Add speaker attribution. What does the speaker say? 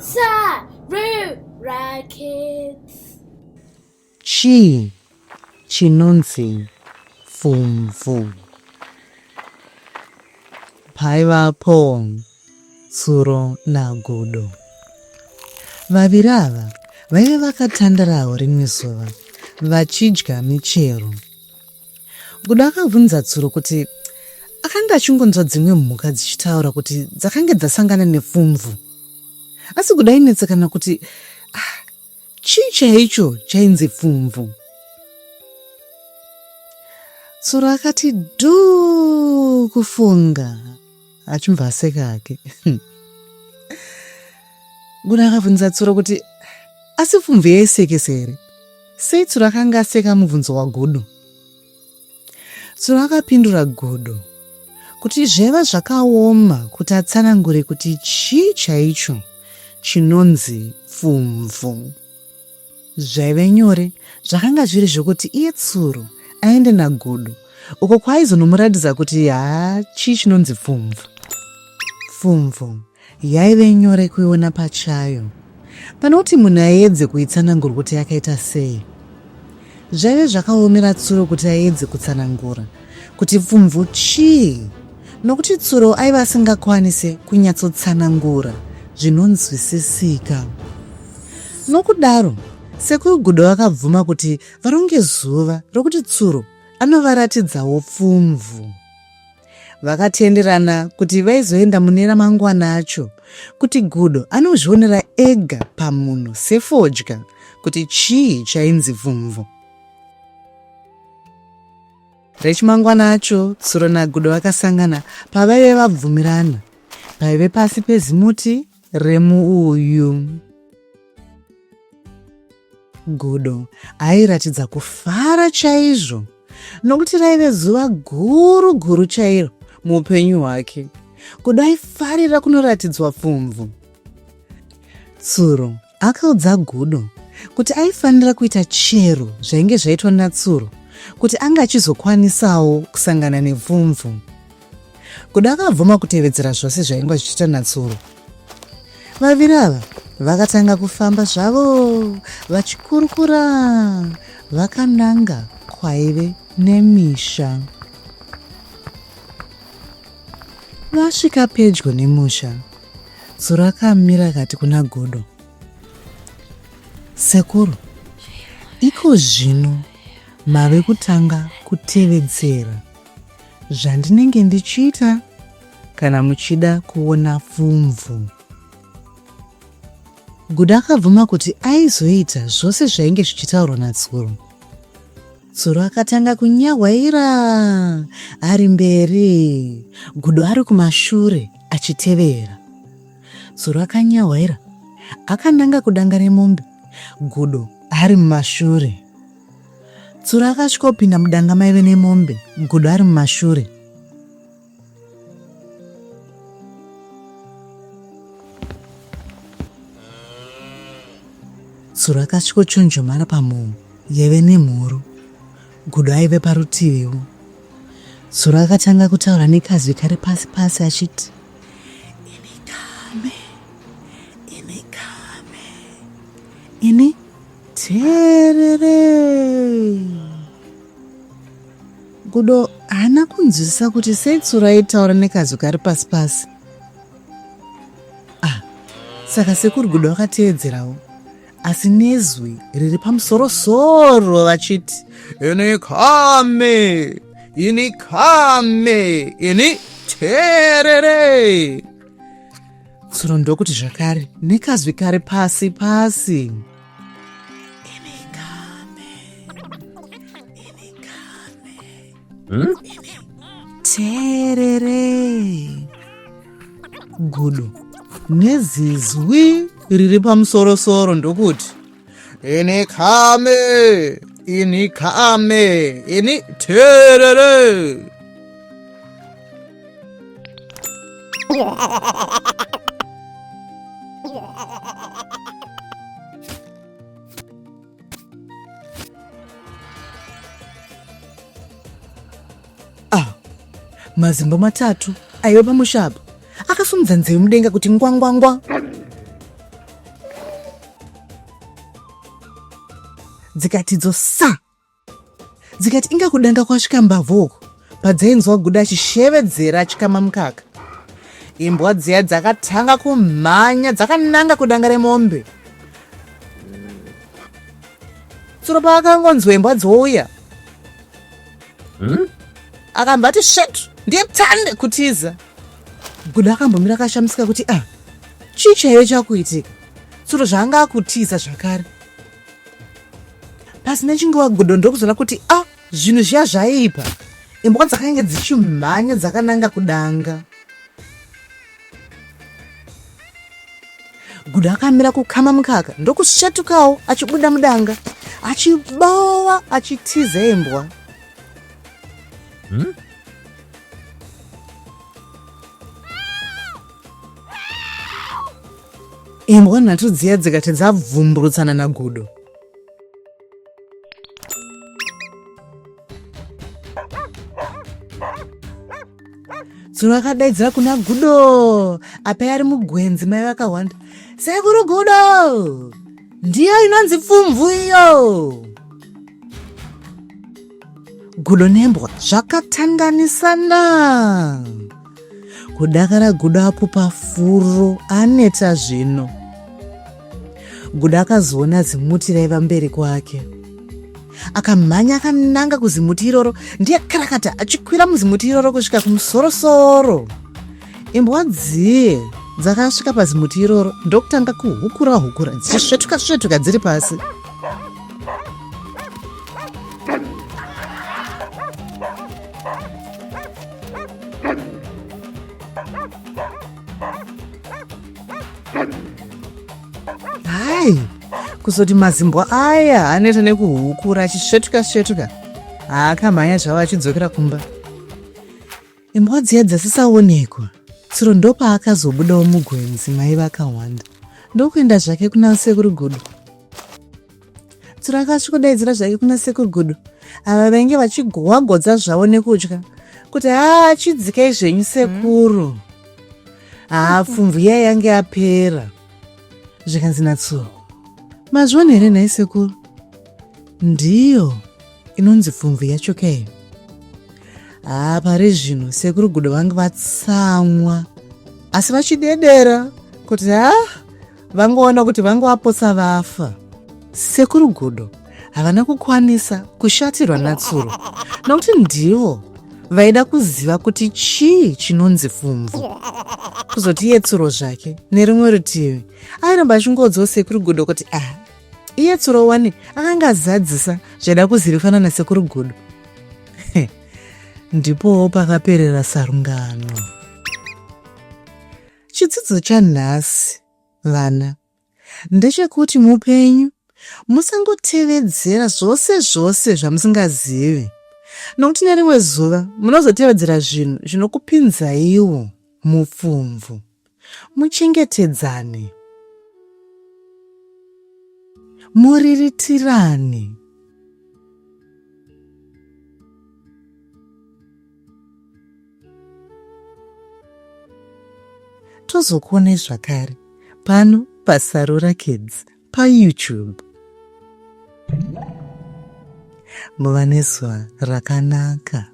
Speaker 1: Sarura Kids.
Speaker 2: Chii chinonzi pfumvu? Paivapo tsuro nagudo. Vaviri ava vaive vakatandarawo rimwe zuva vachidya michero. Gudo akabvunza tsuro kuti akanga achingonzwa dzimwe mhuka dzichitaura kuti dzakange dzasangana nepfumvu. Asi Gudo ainetsekana kuti ah, chii chaicho chainzi pfumvu. Tsuro akati dhuu kufunga achibva aseka hake. Gudo akabvunza tsuro kuti asi pfumvu yaisekesa here? Sei Tsuro akanga aseka mubvunzo waGudo? Tsuro akapindura Gudo kuti zvaiva zvakaoma kuti atsanangure kuti chii chaicho chinonzi pfumvu. Zvaive nyore zvakanga zviri zvekuti iye Tsuro aende naGudo uko kwaaizonomuratidza kuti haa chii chinonzi pfumvu. Pfumvu Yaive nyore kuiona pachayo pane kuti munhu aedze kuitsanangura kuti yakaita sei. Zvaive zvakaomera Tsuro kuti aedze kutsanangura kuti pfumvu chii nokuti Tsuro aive asingakwanise kunyatsotsanangura zvinonzwisisika. Nokudaro, Sekuru Gudo vakabvuma kuti varonge zuva rokuti Tsuro anovaratidzawo pfumvu. Vakatenderana kuti vaizoenda mune ramangwana acho kuti Gudo anozvionera ega pamunhu sefodya kuti chii chainzi pfumvu. Rechimangwana acho Tsuro naGudo vakasangana pavaive vabvumirana paive pasi pezimuti remuuyu. Gudo airatidza kufara chaizvo nokuti raive zuva guru guru chairo muupenyu hwake. Gudo aifarira kunoratidzwa pfumvu. Tsuro akaudza Gudo kuti aifanira kuita chero zvainge zvaitwa naTsuro kuti ange achizokwanisawo kusangana nepfumvu. Gudo akabvuma kutevedzera zvose zvaingwa zvichiita naTsuro. Vaviri ava vakatanga kufamba zvavo vachikurukura vakananga kwaive nemisha. Vasvika pedyo nemusha, Tsuro akamira akati kuna Gudo, Sekuru, iko zvino mave kutanga kutevedzera zvandinenge ndichiita kana muchida kuona pfumvu. Gudo akabvuma kuti aizoita zvose zvainge zvichitaurwa naTsuro. Tsuro akatanga kunyahwaira ari mberi, Gudo ari kumashure achitevera. Tsuro akanyahwaira akananga kudanga remombe, Gudo ari mumashure. Tsuro akasvikopinda mudanga maive nemombe, Gudo ari mumashure. Tsuro akasvikochonjomara pamhou yaive nemhuru. Gudo aive parutiviwo. Tsuro akatanga kutaura nekazwi kari pasi pasi achiti, Ini kame, ini kame, ini teererei. Gudo haana kunzwisisa kuti sei Tsuro aitaura nekazwi kari pasi pasi. Ah, saka sekuru Gudo vakateedzerawo asi nezwi riri pamusoro soro vachiti ini kame, ini kame, ini teererei. Tsuro ndokuti zvakare nekazwi kari pasi pasi. Hmm? Teererei. Gudo nezizwi riri pamusorosoro ndokuti ini kame ini kame ini teerere. Ah, mazimbo matatu aiva pamusha apa akasumudza nzeve mudenga kuti ngwangwangwa. Dzikati idzo sa dzikati inga kudanga kwasvika mbavhu uku padzainzwa gudo achishevedzera achikama mukaka. Imbwa dziya dzakatanga kumhanya dzakananga kudanga remombe. Tsuro paakangonzwa imbwa dzouya Akambva ati svetu ndiye tande kutiza. Gudo akambomira akashamisika kuti ah, chii chaive chakuitika? Tsuro zvaanga akutiza zvakare. Pasina chinguva Gudo ndokuzoona kuti ah, zvinhu zviya zvaipa. Imbwa dzakange dzichimhanya dzakananga kudanga. Gudo akamira kukama mukaka ndokusvetukawo achibuda mudanga achibowa achitiza imbwa. Imbwa nhatu dziya dzikati dzabvumburutsana naGudo. Tsuro akadaidzira kuna Gudo apa yari mugwenzi mai vakahwanda. Sekuru Gudo! Ndiyo inonzi pfumvu iyo! Gudo nembwa zvakatandanisana. Kudakara Gudo apupa furo aneta zvino. Gudo akazoona zimuti raiva mberi kwake. Akamhanya akananga kuzimuti iroro ndiye karakata achikwira muzimuti iroro kusvika kumusorosoro. Imbwa dziye dzakasvika pazimuti iroro ndokutanga kuhukura hukura dzichisvetuka svetuka dziri pasi. Hai, kuzoti mazimbwa aya anoita nekuhukura achisvetuka svetuka haakamhanya zvavo achidzokera kumba. Imbwa dziya dzasisaonekwa. Tsuro ndopaakazobudawo mugwenzi maiva akahwanda ndokuenda zvake kuna sekuru Gudo. Tsuro akasvikodaidzira zvake kuna sekuru Gudo ava vainge vachigowagodza zvavo nekutya kuti haa chidzikai zvenyu sekuru. Haa pfumvu iya yange yapera. Zvikanzi naTsuro, mazviona here nhai sekuru? Ndiyo inonzi pfumvu yacho ke haa pari zvino sekuru gudo vange vatsamwa asi vachidedera kuti ha vangoona kuti vange vapotsa vafa sekuru gudo havana kukwanisa kushatirwa natsuro nokuti ndivo vaida kuziva kuti chii chinonzi pfumvu kuzoti iye tsuro zvake nerimwe rutivi airamba achingodzawo sekuru gudo kuti ah Iye tsuro wani akanga azadzisa zvaida kuzivikanwa nasekuru Gudo. Ndipowo pakaperera sarungano. Chidzidzo chanhasi vana ndechekuti muupenyu musangotevedzera zvose zvose zvamusingazivi nokuti nerimwe zuva munozotevedzera zvinhu zvinokupinzaiwo mupfumvu. Muchengetedzane. Muriritirane. Tozokuonai zvakare pano paSarura Kids paYouTube. Muva nezuva rakanaka.